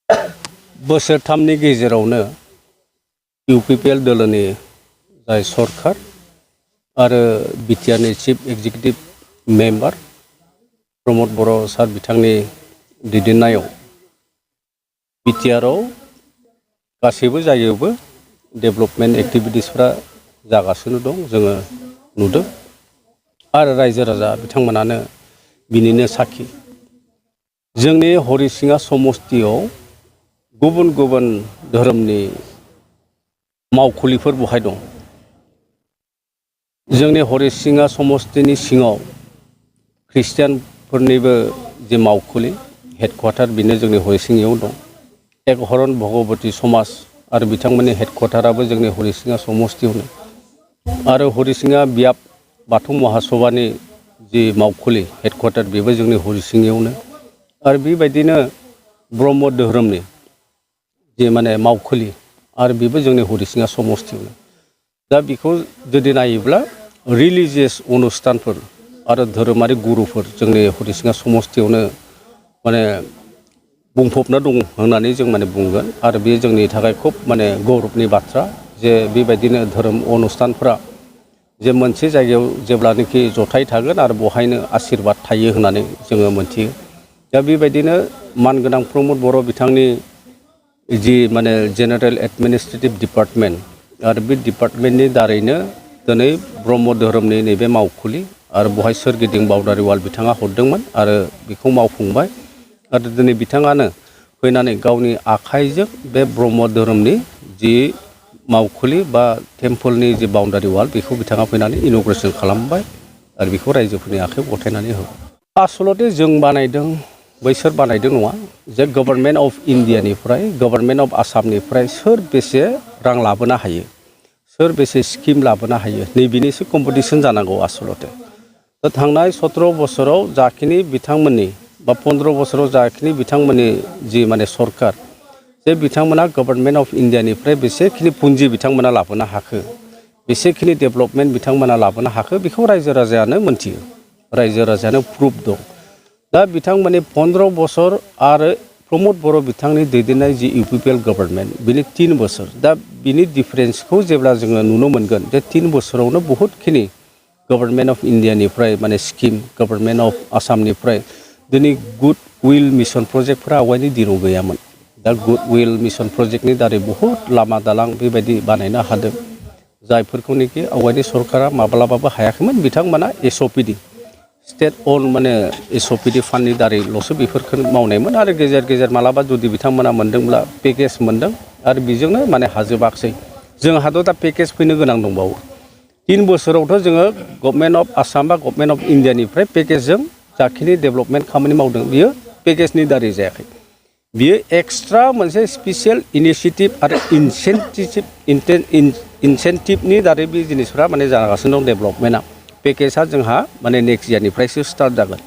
बोसोरथामनि गेजेरावनो इउपिपिएल दलनि जाय सरकार आरो बिटिआरनि चिफ एक्जिकिउटिभ मेम्बार प्रमद बर' सार बिथांनि दैदेननायाव बिटिआरआव गासैबो जायगायावबो डेभेलपमेन्ट एक्टिभिटिसफ्रा जागासिनो दं जोङो नुदों आरो रायजो राजा बिथांमोनानो बिनिनो साखि जोंनि हरिसिङा समस्तियाव गुबुन गुबुन धोरोमनि मावखुलिफोर बहाय दं जोंनि हरिसिङा समस्तिनि सिङाव ख्रिस्टियानफोरनिबो जे मावखुलि हेडक्वार्टार बेनो जोंनि हरिसिङायाव दं एक हरन भगवती समाज आरो बिथांमोननि हेडक्वार्टाराबो जोंनि हरिसिङा समस्तियावनो आरो हरिसिङा बियाब बाथौ महासभानि जि मावखुलि हेडक्वार्टार बेबो जोंनि हरिसिङायावनो आरो बेबायदिनो ब्रह्म धोरोमनि जे माने मावखुलि आरो बेबो जोंनि हरिसिङा समस्तियावनो दा बेखौ जुदि नायोब्ला रिलिजियास अनुष्ठानफोर आरो धोरोमारि गुरुफोर जोंनि हरिसिङा समस्तियावनो माने बुंफबना दं होननानै जों माने बुंगोन आरो बे जोंनि थाखाय खुब माने गौरबनि बाथ्रा जे बेबायदिनो धोरोम अनुष्ठानफ्रा जे मोनसे जायगायाव जेब्लानोखि जथाय थागोन आरो बहायनो आशीर्बाद थायो होननानै जोङो मोनथियो दा बेबायदिनो मानगोनां प्रमद बर' बिथांनि जि माने जेनेरेल एडमिनिस्ट्रेटिभ डिपार्टमेन्ट आरो बे डिपार्टमेन्टनि दारैनो दिनै ब्रह्म धोरोमनि नैबे मावखुलि आरो बहाय सोरगिदिं बाउन्डारि वाल बिथाङा हरदोंमोन आरो बेखौ मावफुंबाय आरो दिनै बिथाङानो फैनानै गावनि आखाइजों बे ब्रह्म धोरोमनि जि मावखुलि बा टेम्पोलनि जि बाउन्डारि वाल बेखौ बिथाङा फैनानै इन'ग्रेसन खालामबाय आरो बेखौ रायजोफोरनि आखायाव गथायनानै होबाय आसलते जों बानायदों बैसोर बानायदों नङा जे गभर्नमेन्ट अफ इन्डियानिफ्राय गभर्नमेन्ट अफ आसामनिफ्राय सोर बेसे रां लाबोनो हायो सोर बेसे स्किम लाबोनो हायो नैबेनिसो कम्पिटिसन जानांगौ आसलते दा थांनाय 17 बोसोराव जाखिनि बिथांमोननि बा 15 बोसोराव जाखिनि बिथांमोननि जि माने सरकार जे बिथांमोना गभर्नमेन्ट अफ इन्डियानिफ्राय बेसेखिनि पुन्जि बिथांमोना लाबोनो हाखो बेसेखिनि डेभेलपमेन्ट बिथांमोना लाबोनो हाखो बेखौ रायजो राजायानो मोनथियो रायजो राजायानो प्रुफ दं दा बिथांमोननि 15 बोसोर आरो प्रमद बर' बिथांनि दैदेननाय जि इउपिपिएल गभर्नमेन्ट बिनि 3 बोसोर दा बिनि डिफारेन्सखौ जेब्ला जोङो नुनो मोनगोन जे 3 बोसोरावनो बहुतखिनि गभर्नमेन्ट अफ इन्डियानिफ्राय माने स्किम गभर्नमेन्ट अफ आसामनिफ्राय दिनै गुड उइल मिशन प्रजेक्टफोरा आवगायनि दिनाव गैयामोन दा गुड उइल मिशन प्रजेक्टनि दारै बहुद लामा दालां बेबायदि बानायनो हादों जायफोरखौनोखि आवगायनि सरकारा माब्लाबाबो हायाखैमोन बिथांमोना एसअपिडि स्टेट अन माने एसअपिडि फान्डनि दारैल'सो बेफोरखौ मावनायमोन आरो गेजेर गेजेर मालाबा जुदि बिथांमोना मोनदोंब्ला पेकेज मोनदों आरो बेजोंनो माने हाजोबाखसै जोंहाथ' दा पेकेज फैनो गोनां दंबावो 3 बोसोरावथ' जोङो गभर्नमेन्ट अफ आसाम बा गभर्नमेन्ट अफ इन्डियानिफ्राय पेकेजजों जाखिनि डेभेलपमेन्ट खामानि मावदों बियो पेकेजनि दारै जायाखै बियो एक्सट्रा मोनसे स्पेसियेल इनिशिएटिभ आरो इनसेन्टिभनि दारै बे जिनिसफ्रा माने जागासिनो दं डेभेलपमेन्टआ पेकेजआ जोंहा माने नेक्स्ट इयारनिफ्रायसो स्टार्ट जागोन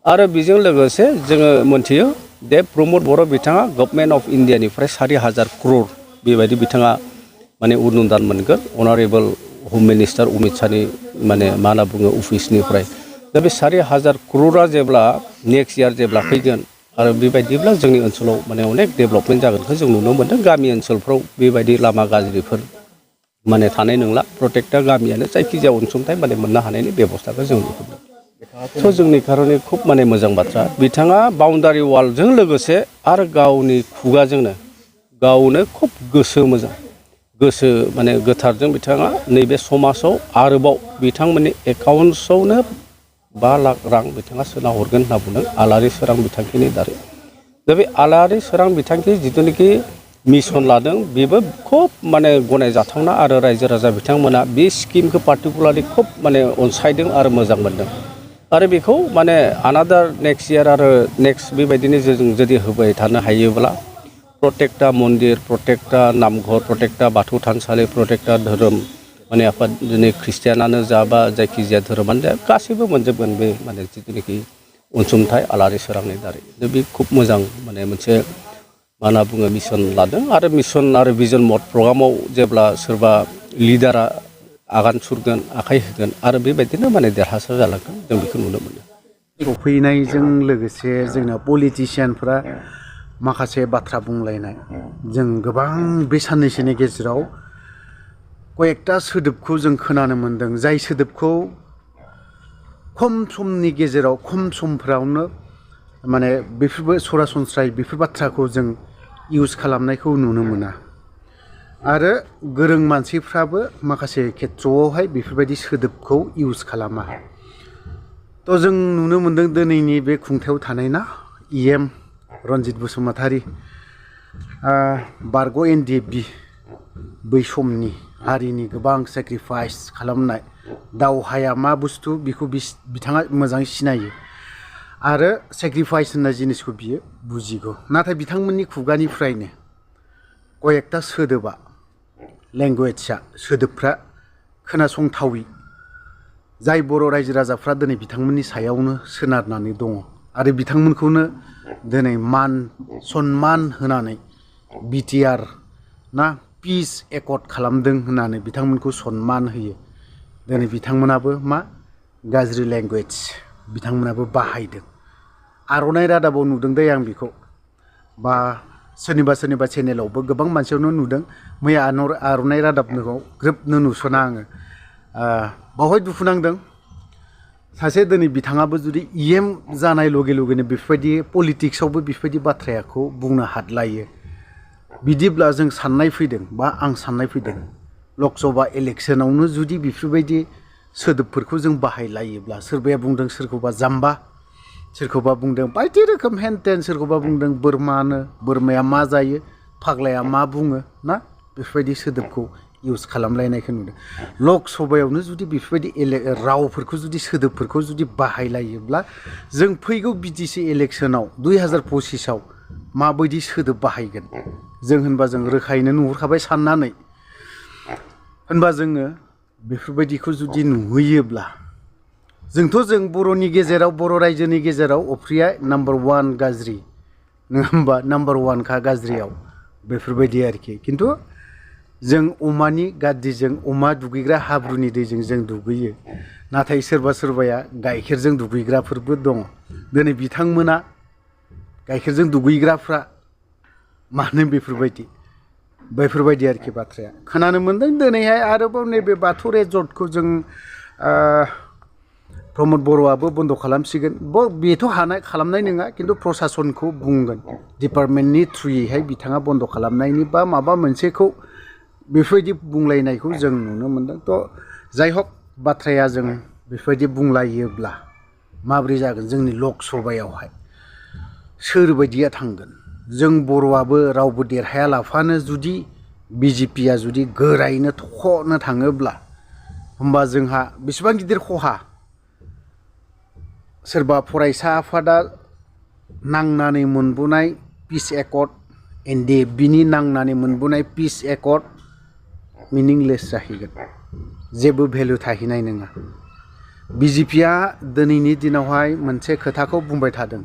आरो बेजों लोगोसे जोङो मोनथियो दे प्रमद बर' बिथाङा गभर्नमेन्ट अफ इन्डियानिफ्राय 4,000 crore बेबायदि बिथाङा माने अनुदान मोनगोन अनारेबल हम मिनिस्टार अमित शाहनि माने मा होनना बुङो अफिसनिफ्राय दा बे 4,000 crore जेब्ला नेक्स्ट इयार जेब्ला फैगोन आरो बेबायदिब्ला जोंनि ओनसोलाव माने अनेक डेभेलपमेन्ट जागोनखौ जों नुनो मोन्दों गामि ओनसोलफ्राव बेबायदि लामा गाज्रिफोर माने थानाय नंला प्रत्येकटा गामियानो जायखिजाया अनसुंथाइ माने मोननो हानायनि बेबस्थाखौ जों नुहुरदों थ' जोंनि खार'नै खुब माने मोजां बाथ्रा बिथाङा बाउन्डारि वालजों लोगोसे आरो गावनि खुगाजोंनो गावनो खुब गोसो मोजां गोसो माने गोथारजों बिथाङा नैबे समाजाव आरोबाव बिथांमोननि एकाउन्ट्सआवनो 5 लाख रां बिथाङा सोना हरगोन होनना बुंदों आलारि सोरां बिथांखिनि दारै दा बे आलारि सोरां बिथांखि जिथुनाखि मिशन लादों बेबो खुब माने गनायजाथावना आरो रायजो राजा बिथांमोना बे स्किमखौ पार्टिकुलारलि खुब माने अनसायदों आरो मोजां मोनदों आरो बेखौ माने आनादार नेक्स्ट इयार आरो नेक्स्ट बेबायदिनो जों जुदि होबाय थानो हायोब्ला प्रत्येकटा मन्दिर प्रत्येकटा नामघर प्रत्येकटा बाथौ थानसालि प्रत्येकटा धोरोम माने आफाद दिनै ख्रिस्टियानानो जा बा जायखिजाया धोरोमानो जा गासैबो मोनजोबगोन बे माने जिथुनाखि अनसुंथाइ आलारि सोरांनि दारै दा बे खुब मोजां माने मोनसे मा होनना बुङो मिशन लादों आरो मिशन आरो भिजन मद प्रग्रामाव जेब्ला सोरबा लिडारा आगान सुरगोन आखाइ होगोन आरो बेबायदिनो माने देरहासार जालांगोन जों बेखौ नुनो मोनो फैनायजों लोगोसे जोंना पलिटिशियानफ्रा माखासे बाथ्रा बुंलायनाय जों गोबां बे साननैसोनि गेजेराव कयेकटा सोदोबखौ जों खोनानो मोन्दों जाय सोदोबखौ खम समनि गेजेराव खम समफोरावनो माने बेफोरबो सरासनस्रायै बेफोर बाथ्राखौ जों इउज खालामनायखौ नुनो मोना आरो गोरों मानसिफ्राबो माखासे खेथ्रआवहाय बेफोरबायदि सोदोबखौ इउज खालामा थ' जों नुनो मोन्दों दिनैनि बे खुंथायाव थानाय ना EM रनजित बसुमतारी बारग' NDFB बै समनि हारिनि गोबां सेक्रिफाइस खालामनाय दावहाया मा बुस्थु बेखौ बिथाङा मोजाङै सिनायो आरो सेक्रिफाइस होननाय जिनिसखौ बियो बुजिगौ नाथाय बिथांमोननि खुगानिफ्रायनो कयेकटा सोदोबा लेंगुवेजआ सोदोबफ्रा खोनासंथावै जाय बर' रायजो राजाफ्रा दिनै बिथांमोननि सायावनो सोनारनानै दङ आरो बिथांमोनखौनो दिनै मान सन्मान होनानै BTR ना पिस एकर्ड खालामदों होननानै बिथांमोनखौ सन्मान होयो दिनै बिथांमोनाबो मा गाज्रि लेंगुवेज बिथांमोनाबो बाहायदों आर'नाइ रादाबाव नुदों दे आं बेखौ बा सोरनिबा चेनेलावबो गोबां मानसियावनो नुदों मैया आर'नाइ रादाबखौ ग्रोबनो नुस'ना आङो बावहाय दुखु नांदों सासे दिनै बिथाङाबो जुदि EM जानाय लगे लगेनो बेफोरबायदि पलिटिक्सआवबो बेफोरबायदि बाथ्राखौ बुंनो हादलायो बिदिब्ला जों साननाय फैदों बा आं साननाय फैदों लकसभा इलेक्सनावनो जुदि बेफोरबायदि सोदोबफोरखौ जों बाहायलायोब्ला सोरबाया बुंदों सोरखौबा जाम्बा सोरखौबा बुंदों बायदि रोखोम हेन टेन सोरखौबा बुंदों बोरमाया मा जायो फाग्लाया मा बुङो ना बेफोरबायदि सोदोबखौ इउज खालामलायनायखौ नुदों लकसभायावनो जुदि बेफोरबायदि रावफोरखौ जुदि सोदोबफोरखौ जुदि बाहायलायोब्ला जों फैगौ BTC इलेक्सनाव 2025आव माबायदि सोदोब बाहायगोन जों होनबा जों रोखायैनो नुहुरखाबाय साननानै होनबा जोङो बेफोरबायदिखौ जुदि नुहैयोब्ला जोंथ' जों बर'नि गेजेराव बर' रायजोनि गेजेराव अफ्रिया नाम्बार 1 गाज्रि नङा होमबा नाम्बार 1 खा गाज्रियाव बेफोरबायदि आरोखि खिन्थु जों अमानि गाद्दिजों अमा दुगैग्रा हाब्रुनि दैजों जों दुगैयो नाथाय सोरबाया गाइखेरजों दुगैग्राफोरबो दङ दिनै बिथांमोना गाइखेरजों दुगैग्राफ्रा मानो बेफोरबायदि आरोखि बाथ्राया खोनानो मोन्दों दिनैहाय आरोबाव नैबे बाथौ रेजर्टखौ जों प्रमद बर'आबो बन्द' खालामसिगोन बेथ' खालामनाय नङा खिन्थु प्रसासनखौ बुंगोन डिपार्टमेन्टनि थ्रुयैहाय बिथाङा बन्द' खालामनायनि बा माबा मोनसेखौ बेफोरबायदि बुंलायनायखौ जों नुनो मोन्दों थ' जाय हक बाथ्राया जों बेफोरबायदि बुंलायोब्ला माब्रै जागोन जोंनि लकसभायावहाय सोरबायदिया थांगोन जों बर'आबो रावबो देरहायालाफानो जुदि BJPया जुदि गोरायैनो थख'नो थाङोब्ला होमबा जोंहा बेसेबां गिदिर खहा सोरबा फरायसा आफादा नांनानै मोनबोनाय पिस एकर्ड NDFBनि नांनानै मोनबोनाय पिस एकर्ड मिनिंलेस जाहैगोन जेबो भेलु थाहैनाय नङा BJPया दिनैनि दिनावहाय मोनसे खोथाखौ बुंबाय थादों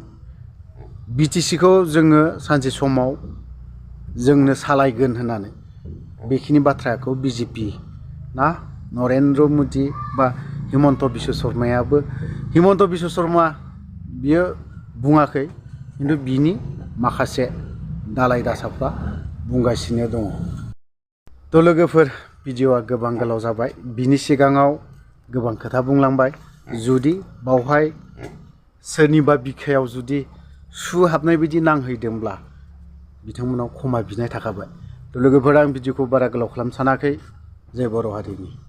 BTCखौ जोङो सानसे समाव जोंनो सालायगोन होननानै बेखिनि बाथ्राखौ BJP ना नरेन्द्र मदि बा हिमन्त बिश्व शर्मा बियो बुङाखै खिन्थु बिनि माखासे दालाय दासाफ्रा बुंगासिनो दङ थ' लोगोफोर भिडिअ'आ गोबां गोलाव जाबाय बिनि सिगाङाव गोबां खोथा बुंलांबाय जुदि बावहाय सोरनिबा बिखायाव जुदि सु हाबनाय बायदि नांहैदोंब्ला बिथांमोनाव क्षमा बिनाय थाखाबाय थ' लोगोफोर आं भिडिअ'खौ बारा गोलाव खालामनो सानाखै जय बर' हारिनि